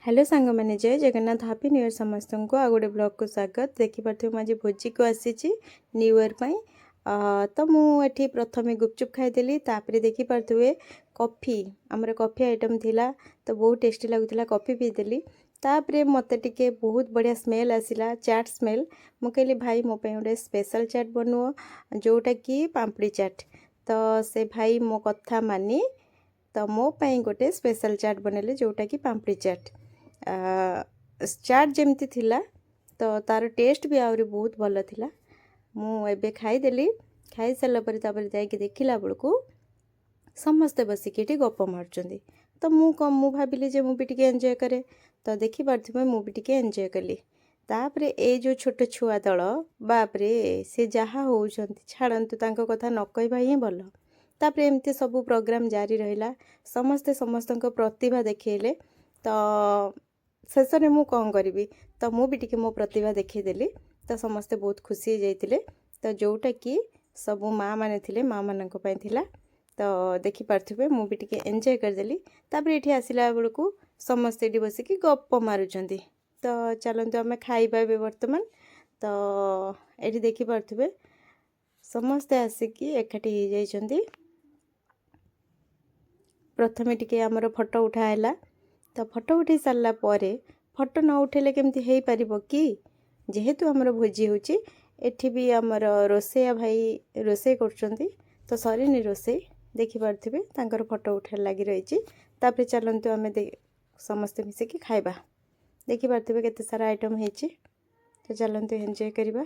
Hello ସାଙ୍ଗମାନେ, ଜୟ Jagannath. Happy new year ସମସ୍ତଙ୍କୁ। ଆଉ ଗୋଟେ ବ୍ଲଗ୍କୁ ସ୍ୱାଗତ। ଦେଖିପାରୁଥିବେ, ମୁଁ ଆଜି ଭୋଜିକୁ ଆସିଛି ନ୍ୟୁ ଇୟର୍ ପାଇଁ। ତ ମୁଁ ଏଠି ପ୍ରଥମେ ଗୁପଚୁପ୍ ଖାଇଦେଲି। ତାପରେ ଦେଖିପାରୁଥିବେ କଫି, ଆମର କଫି ଆଇଟମ୍ ଥିଲା, ତ ବହୁତ ଟେଷ୍ଟି ଲାଗୁଥିଲା। କଫି ପିଇଦେଲି। ତାପରେ ମୋତେ ଟିକେ ବହୁତ ବଢ଼ିଆ ସ୍ମେଲ୍ ଆସିଲା, ଚାଟ୍ ସ୍ମେଲ୍। ମୁଁ କହିଲି, "ଭାଇ, ମୋ ପାଇଁ ଗୋଟେ ସ୍ପେଶାଲ୍ ଚାଟ୍ ବନୁଅ, ଯେଉଁଟାକି ପାମ୍ପଡ଼ି ଚାଟ୍।" ତ ସେ ଭାଇ ମୋ କଥା ମାନି ତ ମୋ ପାଇଁ ଗୋଟେ ସ୍ପେଶାଲ୍ ଚାଟ୍ ବନେଇଲେ, ଯେଉଁଟାକି ପାମ୍ପଡ଼ି ଚାଟ୍। ଚାଟ୍ ଯେମିତି ଥିଲା, ତ ତା'ର ଟେଷ୍ଟ ବି ଆହୁରି ବହୁତ ଭଲ ଥିଲା। ମୁଁ ଏବେ ଖାଇଦେଲି। ଖାଇସାରିଲା ପରେ ତାପରେ ଯାଇକି ଦେଖିଲା ବେଳକୁ ସମସ୍ତେ ବସିକି ଏଠି ଗପ ମାରୁଛନ୍ତି। ତ ମୁଁ କ'ଣ, ମୁଁ ଭାବିଲି ଯେ ମୁଁ ବି ଟିକେ ଏନ୍ଜୟ କରେ। ତ ଦେଖିପାରୁଥିବେ, ମୁଁ ବି ଟିକେ ଏନ୍ଜୟ କଲି। ତାପରେ ଏଇ ଯେଉଁ ଛୋଟ ଛୁଆ ଦଳ, ବାପରେ, ସେ ଯାହା ହେଉଛନ୍ତି, ଛାଡ଼ନ୍ତୁ, ତାଙ୍କ କଥା ନ କହିବା ହିଁ ଭଲ। ତାପରେ ଏମିତି ସବୁ ପ୍ରୋଗ୍ରାମ୍ ଜାରି ରହିଲା। ସମସ୍ତେ ସମସ୍ତଙ୍କ ପ୍ରତିଭା ଦେଖେଇଲେ। ତ ଶେଷରେ ମୁଁ କ'ଣ କରିବି, ତ ମୁଁ ବି ଟିକେ ମୋ ପ୍ରତିଭା ଦେଖେଇଦେଲି। ତ ସମସ୍ତେ ବହୁତ ଖୁସି ହେଇଯାଇଥିଲେ। ତ ଯେଉଁଟାକି ସବୁ ମାଆ ମାନେ ଥିଲେ, ମାଆମାନଙ୍କ ପାଇଁ ଥିଲା। ତ ଦେଖିପାରୁଥିବେ, ମୁଁ ବି ଟିକେ ଏନ୍ଜୟ କରିଦେଲି। ତାପରେ ଏଠି ଆସିଲା ବେଳକୁ ସମସ୍ତେ ଏଠି ବସିକି ଗପ ମାରୁଛନ୍ତି। ତ ଚାଲନ୍ତୁ, ଆମେ ଖାଇବା ଏବେ ବର୍ତ୍ତମାନ। ତ ଏଠି ଦେଖିପାରୁଥିବେ, ସମସ୍ତେ ଆସିକି ଏକାଠି ହେଇଯାଇଛନ୍ତି। ପ୍ରଥମେ ଟିକେ ଆମର ଫଟୋ ଉଠା ହେଲା। ତ ଫଟୋ ଉଠେଇ ସାରିଲା ପରେ, ଫଟୋ ନ ଉଠେଇଲେ କେମିତି ହେଇପାରିବ କି? ଯେହେତୁ ଆମର ଭୋଜି ହେଉଛି, ଏଠି ବି ଆମର ରୋଷେଇଆ ଭାଇ ରୋଷେଇ କରୁଛନ୍ତି। ତ ସରିନି ରୋଷେଇ। ଦେଖିପାରୁଥିବେ, ତାଙ୍କର ଫଟୋ ଉଠା ଲାଗି ରହିଛି। ତାପରେ ଚାଲନ୍ତୁ, ଆମେ ସମସ୍ତେ ମିଶିକି ଖାଇବା। ଦେଖିପାରୁଥିବେ, କେତେ ସାରା ଆଇଟମ୍ ହେଇଛି। ତ ଚାଲନ୍ତୁ, ଏନ୍ଜୟ କରିବା।